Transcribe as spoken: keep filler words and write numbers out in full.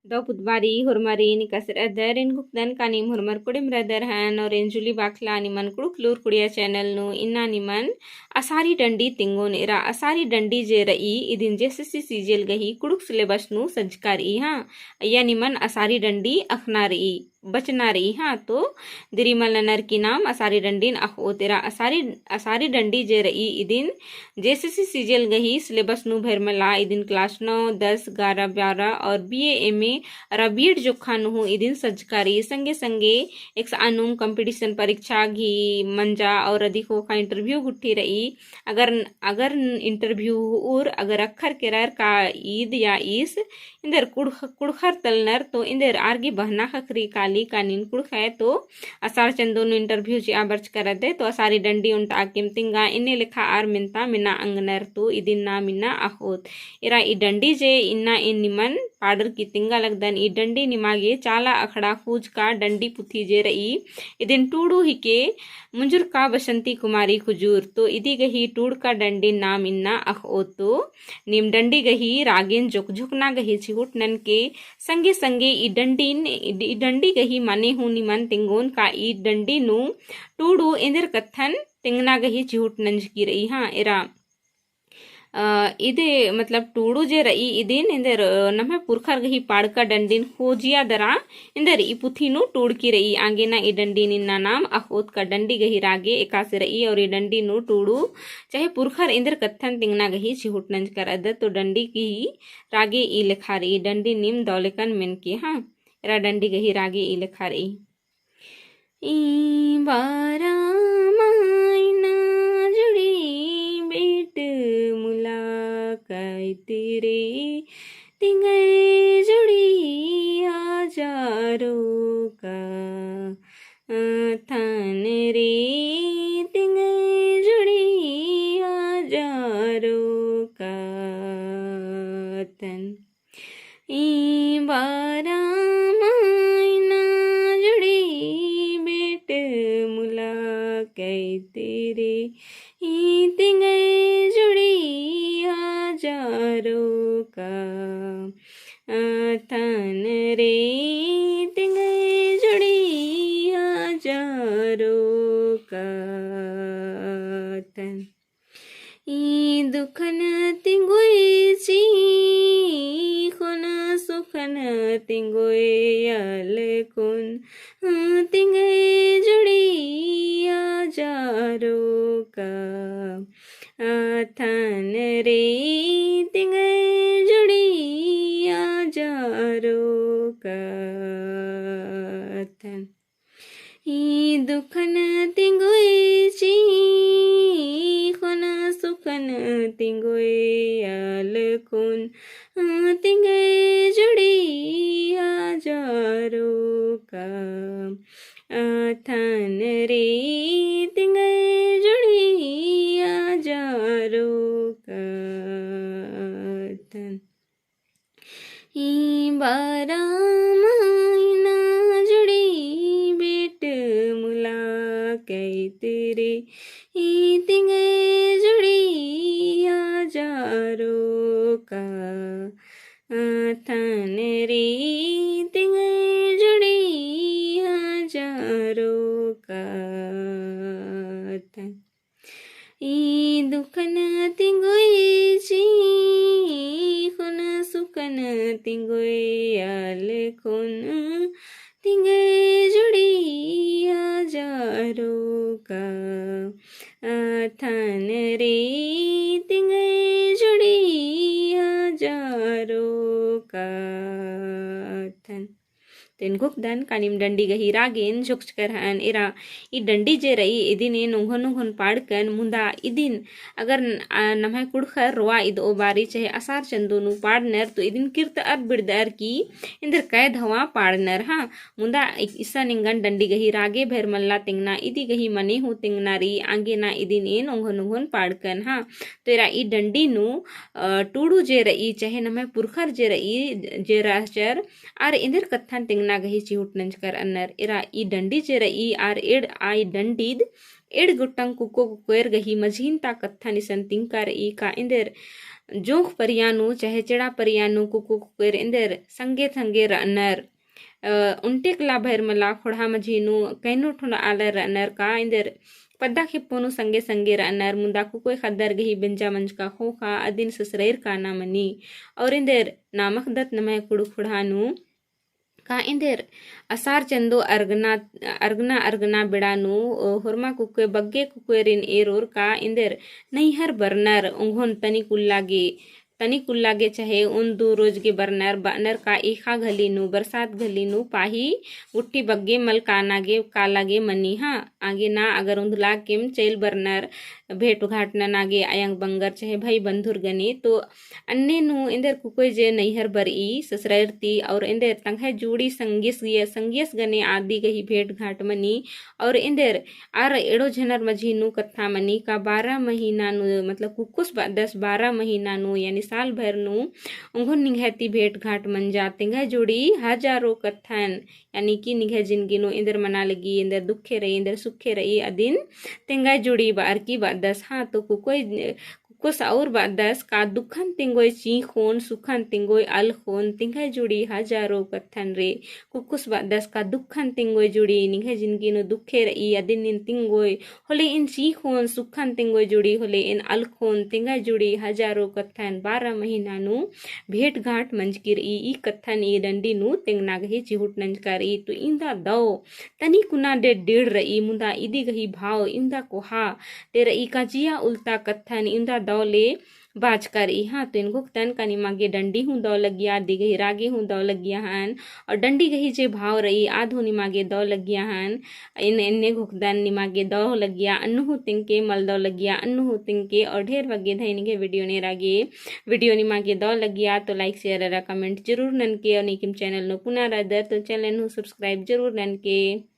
दव पुतबारी होरमारिन एकासे रअदर, एन गुक्तन का नीम होरमर कोड़ेम रअदर हन और एन जूली बाखला निमन कुँड़ुख़ लूर कुड़िया channel नू इन्ना निमन असारी डंडी तिंगोन एरा। असारी डंडी जे रई इदिन JSSC CGL गही कुँड़ुख़ syllabus नू सज्जका रई। हाँ, अइय्या निमन असारी डंडी अख़ना रई, बचना रई। हाँ, तो दिरी मल ननर की नाम असारी डंडीन अख़ओत एरा। असारी, असारी डंडी जे रई इदिन JSSC CGL गही syllabus नू भइर मला। इदिन class नौ, दस, ग्यारह, बारह और BA, MA और B.Ed जोक्खा नू हूँ इदिन सज्जका रई। संगे संगे एकसआ नुम competition परीक्षा गही मंजा और अदी ख़ोख़ा interview गुट्ठी रई। अगर, अगर interview होर अगर अख़र केरर का ईद या ईस एन्देर कुँड़ुख़-, कुँड़ुख़र तलनर तो एन्देर आर गे बहना ख़क्खरई काली का नीन कुँड़ुख़य तो असार चंदो नू interview चिआ बरचका रअदय तो असारी डंडी ओन्टा अक्केम तिंगा, एन्ने लेखा आर मेन्ता मेना अंगनर तो इदिन नाम इन्ना अख़ओत एरा। ई डंडी जे इन्ना एन निमन पाड़र की तिंगा लगदन। ई डंडी निमा गे चाला अखड़ा ख़ूजका डंडी पुथी जे रई इदिन टूड़ू हिके मुंजुरका बसंती कुमारी खुजूर तो इदी गही टूड़का डंडीन नाम इन्ना अख़ओत तो नीम डंडी गही रागेन जोक्क-जोक्कना गही चिहुट ननके। संगे संगे ई डंडीन, ई डंडी गही मने हूँ निमन तिंगोन का ई डंडी नू टूड़ू एन्देर कत्थन तिंगना गही चिहुट नंजकी रई। हाँ एरा, अ, इदे मतलब टूड़ू जे रई इदिन एन्देर, अ, नम्है पुरखर गही पाड़का डंडीन ख़ोजिया दरा एन्देर ई पुथी नू टूड़की रई। आंगे ना ई डंडीन इन्ना नाम अख़ओत का डंडी गही रागे एकासे रई और ई डंडी नू टूड़ू चाहे पुरखर एन्देर कत्थन तिंगना गही चिहुट नंजका रअदत तो डंडी गही रागे ई लेखा रई। डंडी नीम दव लेकन मेनके। हाँ एरा, डंडी गही रागे ई लेखा रई। ई बारा मायना जुड़ी बेट मुलाकात रे, तिंगय जुड़ी आजारो का थन रे, तिंगय जुड़ी आजारो का थन। ई बारा मायना जुड़ी बेट मुलाकात रे, ई तिंगय जुड़ी आजारो का थन रे, तिंगय जुड़ी आजारो का थन। ई दुखन तिंगोय चिख़ोन, सुखन तिंगोय अलख़ोन, तिंगय जुड़ी आजारो का थन रे, तिंगय जुड़ी आजारो का थन। ई दुखन तिंगोय चिख़ोन, सुखन तिंगोय अलख़ोन, तिंगय जुड़ी आजारो का थन रे, तिंगय जुड़ी आजारो का थन। ई बारा मायना जुड़ी बेट मुलाकात रे, ई तिंगय जुड़ी आजारो का थन रे, तिंगय जुड़ी आजारो का थन। ई दुखन तिंगोय चिख़ोन, सुखन तिंगोय अलख़ोन, तिंगय जुड़ी आजारो का थन रे, तिंगय जुड़ी आजारो का थन। तेन गुक्तन का नीम डंडी गही रागेन जोक्कचकर हन। एरा ई डंडी जे रई, इदिन एन ओंघोन ओंघोन पाड़कन, मुदा इदिन अगर न-, आ, नम्है कुँड़ुख़र रोआ इदओ बारी चहे असार चंदो नू पाड़नर, तो इदिन किर्तअर बिड़दअर की एन्देर कै धवा पाड़नर। हाँ, मुदा इ-, इसन एंगन डंडी गही रागे भइर मल्ला तिंगना, इदी गही मने हूँ तिंगना रई, आंगे ना इदिन एन ओंघोन ओंघोन पाड़कन। हाँ, तो एरा ई डंडी नू, अ, टूड़ू जे रई, चहे नम्है पुरखर जे रई, जे रहचर, आर एन्देर कत्थन तिंगना गही चिहुट नंजकर अन्नर। एरा ई डंडी जे रई आर एड़ आ ई डंडीद एड़ गोट्टंग कुक्को कुकोएर गही मझिन ता कत्थन इसन तिंका रई का एन्देर जोंख परिया नू चहे चेड़ा परिया नू कुक्को कुकोएर एन्देर संगे संगे रअनर। अ, उन्टेकला भैर मला खोड़हा मझी नू कैनो ठोंड आलर रअनर का एन्देर पद्दा खेप्पो नू संगे संगे रअनर मुन्दा कुकोय ख़द्दर गही बेंजा मंजका ख़ोख़ा अदिन ससरैर काना मनी। और एन्देर नामक दत नम्है कुँड़ुख़ खोड़हा नू का एन्देर असार चंदो अरगना, अरगना, अरगना बेड़ा नू, अ, होरमा कुकोय बग्गे कुकोयरिन एरोर का एन्देर नैहर बरनर ओंघोन तनिक उल्ला गे, तनिक उल्ला गे चहे ओन दू रोज गे बरनर, बअनर का एख़ा घली नू, बरसात घली नू, पाही गुट्ठी बग्गे मल काना गे, काला गे मनी हाँ। आगे ना अगर उन्दुला केम चैल बरनर, भेंट घाट नना गे अयंग बंगर चहे भई बंधुर गने, तो अन्ने नू एन्देर कुकोय जे नैहर बरई ससरैर ती, और एन्देर तंग्है जुड़ी संगियस गे, संगियस गने आदि गही भेंट घाट मनी, और एन्देर आर एड़ो झनर मझी नू कत्था मनी का बारह महीना नू, मतलब कुक्कोस बअदस बारह महीना नू, यानी साल भर नू, ओंघोन निंग्है ती भेंट घाट मंजा, तेंग्है जुड़ी हजारों कत्थन, यानी कि निंग्है जिनगी नू एन्देर मना लगी, एन्देर दुखे रई, एन्देर सुखे रई, अदिन तेंग्है जुड़ी बअर की बअदस। हाँ, तो कुकोय, कुक्कोस और बअदस का दुखन तेंगोय चींख़ोन, सुखन तेंगोय अलख़ोन, तेंग्है जुड़ी हजारों कत्थन रे। कुक्कोस बअदस का दुखन तेंगोय जुड़ी, निंग्है जिनगी नू दुखे रई, अदिन नीन तेंगोय, होले एन चींख़ोन, सुखन तेंगोय जुड़ी, होले एन अलख़ोन, तेंग्है जुड़ी हजारों कत्थन बारह महीना नू भेंट घाट मंजकी रई। ई कत्थन ई डंडी नू तेंगना गही चिहुट नंजका रई। तो इन्दा दौ तनी कुना डे डेढ़ रई, मुन्दा इदी गही भाव इन्दा कोहा ते रई का जिया उल्ता कत्थन इन्दा दौ ले बाचका रई। हाँ, तो एन घोखदन का निमा गे डंडी हूँ दौ लगिया, अदी गही रागे हूँ दौ लगिया हन, और डंडी गही जे भाव रई, आद हूँ निमा गे दौ लगिया हन। एन एन्ने घोखदन निमा गे दौ लगिया, अन्नु हूँ तेंगके, मल दौ लगिया, अन्नु हूँ तेंगके, और ढेर बग्गे धैन गे video नेरा गे, video निमा गे दौ लगिया, तो like, share अरा comment जरूर ननके, और नीकिम channel नू पुना रअदर, तो channel नू subscribe जरूर ननके।